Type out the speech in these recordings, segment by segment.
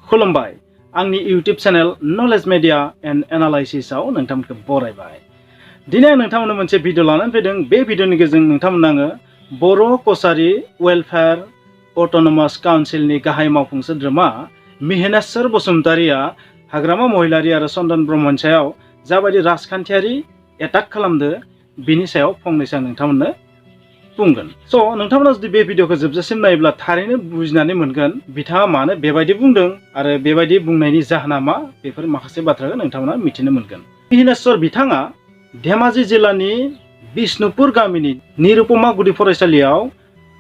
खुलुमबाय आंनि YouTube channel knowledge media and analysis आव नोंथांमोनखौ बरायबाय। दिनै आं नोंथांमोननो मोनसे भिडिअ लानानै फैदों। बे भिडिअनि गेजेरजों नोंथांमोननो आङो बर' कसारी वेलफेयर अटोनोमास काउन्सिलनि गाहाय मावफुं सोद्रोमा मिहिनेश्वर बसुमतारीया हाग्रामा महिलारी आरो सनदन ब्रह्मनि सायाव जाबायदि राजखान्थियारि एटाक खालामदो बिनि सायाव फंनैसो आं नोंथांमोननो बुंगोन। स' नोंथांमोना जुदि बे भिडिअखौ जोबजासिम नायोब्ला थारैनो बुजिनानै मोनगोन बिथाङा मानो बेबायदि बुंदों आरो बेबायदि बुंनायनि जाहोना मा, बेफोर माखासे बाथ्राखौ नोंथांमोना मिथिनो मोनगोन। मिहिनेश्वर बिथाङा धेमाजि जिल्लानि बिष्णुपुर गामिनि निरुपमा गुदि फरायसालियाव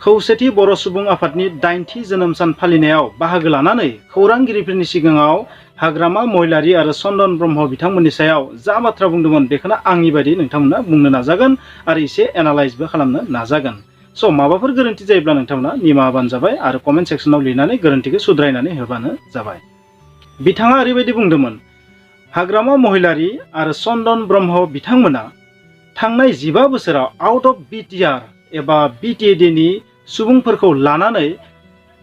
खौसेथि बर' सुबुं आफादनि 80थि जोनोम सान फालिनायाव बाहागो लानानै खौरांगिरिफोरनि सिगाङाव हाग्रामा महिलारी आरो सनदन ब्रह्म बिथांमोननि सायाव जा बाथ्रा बुंदोंमोन बेखौनो आंनि बायदि नोंथांमोना बुंनो नाजागोन आरो एसे एनालाइजबो खालामनो नाजागोन। स' माबाफोर गोरोन्थि जायोब्ला नोंथांमोना निमाहा होबानो जाबाय आरो कमेन्ट सेक्सनाव लिरनानै गोरोन्थिखौ सुद्रायनानै होबानो जाबाय। बिथाङा ओरैबायदि बुंदोंमोन, हाग्रामा महिलारी आरो सनदन ब्रह्म बिथांमोना थांनाय 15 बोसोराव आउट अफ बिटिआर एबा बिटिएडिनि सुबुंफोरखौ लानानै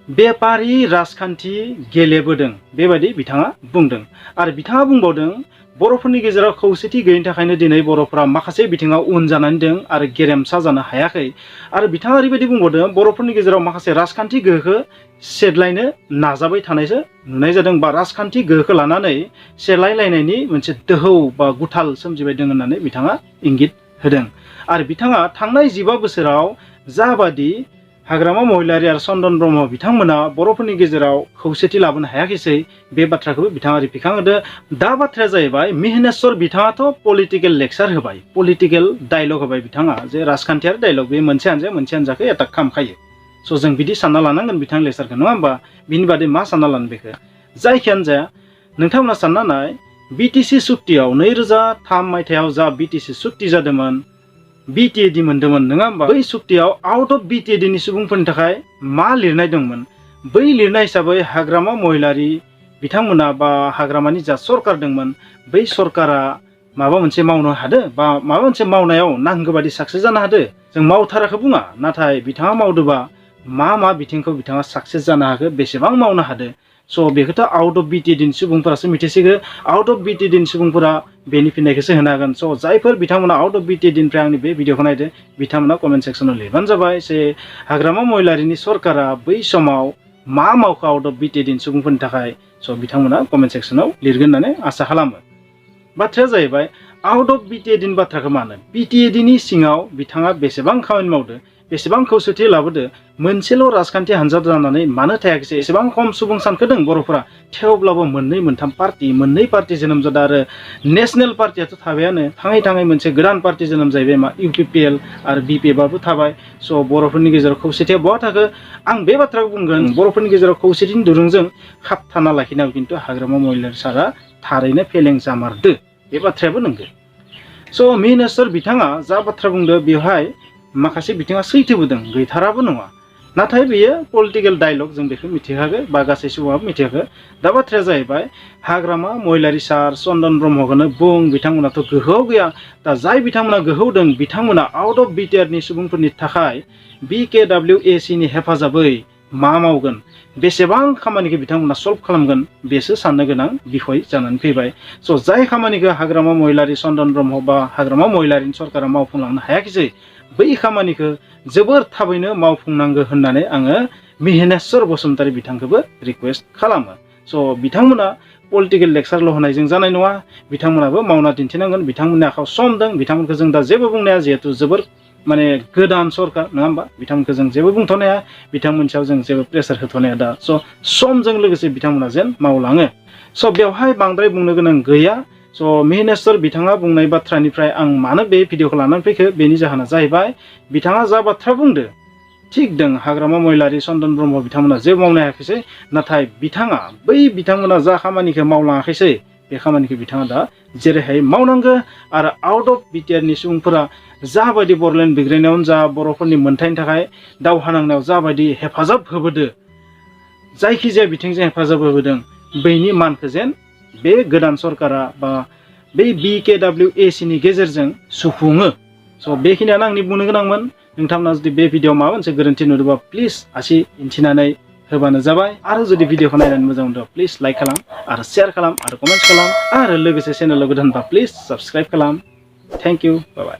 बेपारी राजखान्थि गेलेबोदों बेबायदि बिथाङा बुंदों। आरो बिथाङा बुंबावदों, बर'फोरनि गेजेराव खौसेथि गैयिनि थाखायनो दिनै बर'फोरा माखासे बिथिङाव उन जानानै दं आरो गेरेमसा जानो हायाखै। आरो बिथाङा ओरैबायदि बुंबावदों, बर'फोरनि गेजेराव माखासे राजखान्थि गोहोखौ सेदलायनो नाजाबाय थानायसो नुनाय जादों बा राजखान्थि गोहोखौ लानानै सेलायलायनायनि मोनसे दोहौ बा गुथाल सोमजिबाय दं होननानै बिथाङा इंगित होदों। आरो बिथाङा थांनाय 15 बोसोराव जाबादि हाग्रामा महिलारी आरो सनदन ब्रह्म बिथांमोना बर'फोरनि गेजेराव खौसेथि लाबोनो हायाखैसै बे बाथ्राखौबो बिथाङा रिपिखांहोदो। दा बाथ्राया जाहैबाय, मिहिनेश्वर बिथाङाथ' पलिटिकेल लेक्चार होबाय, पलिटिकेल डायलग होबाय बिथाङा, जे राजखान्थियारि डायलग, बे मोनसे हानजाया मोनसे हानजाखौ एटाक खालामखायो। स' जों बिदि सानना लानांगोन बिथांनि लेक्चारखौ, नङा होमबा? बिनि बादै मा सानना लानो बेखौ? जायखियानो जाया नोंथांमोना सानना नाय, बिटिसि सुक्तियाव 2003 मायथाइयाव जा बिटिसि सुक्ति जादोंमोन, बिटिएडि मोनदोंमोन, नङा होमबा? बै सुक्तियाव आउट अफ बिटिएडिनि सुबुंफोरनि थाखाय मा लिरनाय दंमोन? बै लिरनाय हिसाबै हाग्रामा महिलारी बिथांमोना बा हाग्रामानि जा सरकार दंमोन, बै सरकारा माबा मोनसे मावनो हादो बा माबा मोनसे मावनायाव नांगौ बादि साक्सेस जानो हादो। जों मावथाराखै बुङा, नाथाय बिथाङा मावदोबा मा बिथिंखौ बिथाङा साक्सेस जानो हाखो, बेसेबां मावनो हादो। स' बेखौथ' आउट अफ बिटिएडिनि सुबुंफोरासो मिथिसिगो। आउट अफ बिटिएडिनि सुबुंफोरा बेनि फिननायखौसो होनो हागोन। स' जायफोर बिथांमोना आउट अफ बिटिएडिनिफ्राय आंनि बे भिडिअखौ नायदो बिथांमोना कमेन्ट सेक्सनाव लिरबानो जाबाय जे हाग्रामा महिलारीनि सरकारा बै समाव मा मावखो आउट अफ बिटिएडिनि सुबुंफोरनि थाखाय। स' बिथांमोना कमेन्ट सेक्सनाव लिरगोन होननानै आसा खालामो। बाथ्राया जाहैबाय, आउट अफ बिटिएडिनि बाथ्राखौ मानो? बिटिएडिनि सिङाव बिथाङा बेसेबां खामानि मावदो, बेसेबां खौसेथि लाबोदो, मोनसेल' राजखान्थि हानजा जानानै मानो थायाखैसै? एसेबां खम सुबुं सानखोदों बर'फोरा, थेवब्लाबो मोननै मोननै पार्टी जोनोम जादों आरो नेशनेल पार्टियाथ' थाबायानो। थाङै थाङै मोनसे गोदान पार्टी जोनोम जाहैबाय, मा इउपिपिएल आरो बिपिएफआबो थाबाय। स' बर'फोरनि गेजेराव खौसेथिया बहा थाखो? आं बे बाथ्राखौ बुंगोन, बर'फोरनि गेजेराव खौसेथिनि दुरुंजों खाबथाना लाखिनायाव खिन्थु हाग्रामा महिलारी सारा थारैनो फेलें जामारदो, बे बाथ्रायाबो नंगौ। स' मिहिनेश्वर बिथाङा जा बाथ्रा बुंदो बेवहाय माखासे बिथिङा सैथोबो दं, गैथाराबो नङा। नाथाय बेयो पलिटिकेल डायलग, जों बेखौ मिथिखागो बा गासै सुबुङाबो मिथिखागो। दा बाथ्राया जाहैबाय, हाग्रामा महिलारी सार सनदन ब्रह्मखौनो बुं, बिथांमोनाथ' गोहोआव गैया। दा जाय बिथांमोना गोहोआव दं बिथांमोना आउट अफ बिटिआरनि सुबुंफोरनि थाखाय BKWACनि हेफाजाबै मा मावगोन, बेसेबां खामानिखौ बिथांमोना सल्भ खालामगोन, बेसो साननो गोनां बिखय जानानै फैबाय। स' जाय खामानिखौ हाग्रामा महिलारी सनदन ब्रह्म बा हाग्रामा महिलारीनि सरकारा मावफुंलांनो हायाखिसै, बै खामानिखौ जोबोर थाबैनो मावफुंनांगौ होननानै आङो मिहिनेश्वर बसुमतारी बिथांखौबो रिक्वेस्ट खालामो। स' बिथांमोना पलिटिकेल लेक्चारल' होनायजों जानाय नङा, बिथांमोनाबो मावना दिन्थिनांगोन। बिथांमोननि आखायाव सम दं, बिथांमोनखौ जों दा जेबो बुंनाया, जिहेथु जोबोर माने गोदान सरकार, नङा होमबा? बिथांमोनखौ जों जेबो बुंथ'नो हाया, बिथांमोननि सायाव जों जेबो प्रेसार होथ'नो हाया दा। स' समजों लोगोसे बिथांमोना जेन मावलाङो। स' बेवहाय बांद्राय बुंनो गोनां गैया। स' मिहिनेश्वर बिथाङा बुंनाय बाथ्रानिफ्राय आं मानो बे भिडिअखौ लानानै फैखो, बेनि जाहोना जाहैबाय, बिथाङा जा बाथ्रा बुंदो थिग दं, हाग्रामा महिलारी सनदन ब्रह्म बिथांमोना जेबो मावनो हायाखैसै। नाथाय बिथाङा बिथांमोना जा खामानिखौ मावलाङाखैसै, बे खामानिखौ बिथाङा दा जेरैहाय मावनांगौ। आरो आउट अफ बिटिआरनि सुबुंफोरा जाबायदि बर'लेण्ड बिग्रायनायावनो जा, बर'फोरनि मोन्थायनि थाखाय दावहा नांनायाव जाबायदि हेफाजाब होबोदो, जायखिजाया बिथिंजों हेफाजाब होबोदों, बैनि मानखौ जेन बे गोदान सरकारा बा बै BKWACनि गेजेरजों सुफुङो। स' बेखिनियानो आंनि बुंनो गोनांमोन। नोंथांमोना जुदि बे भिडिअ माबा मोनसे गोरोन्थि नुदोंबा प्लिज आसि दिन्थिनानै होबानो जाबाय आरो जुदि भिडिअखौ नायनानै मोजां मोनदोंबा प्लिज लाइक खालाम आरो शेयार खालाम आरो कमेन्ट्स खालाम आरो लोगोसे चेनेलाव गोदानबा प्लिज साबस्क्राइब खालाम थेंक इउ बाय बाय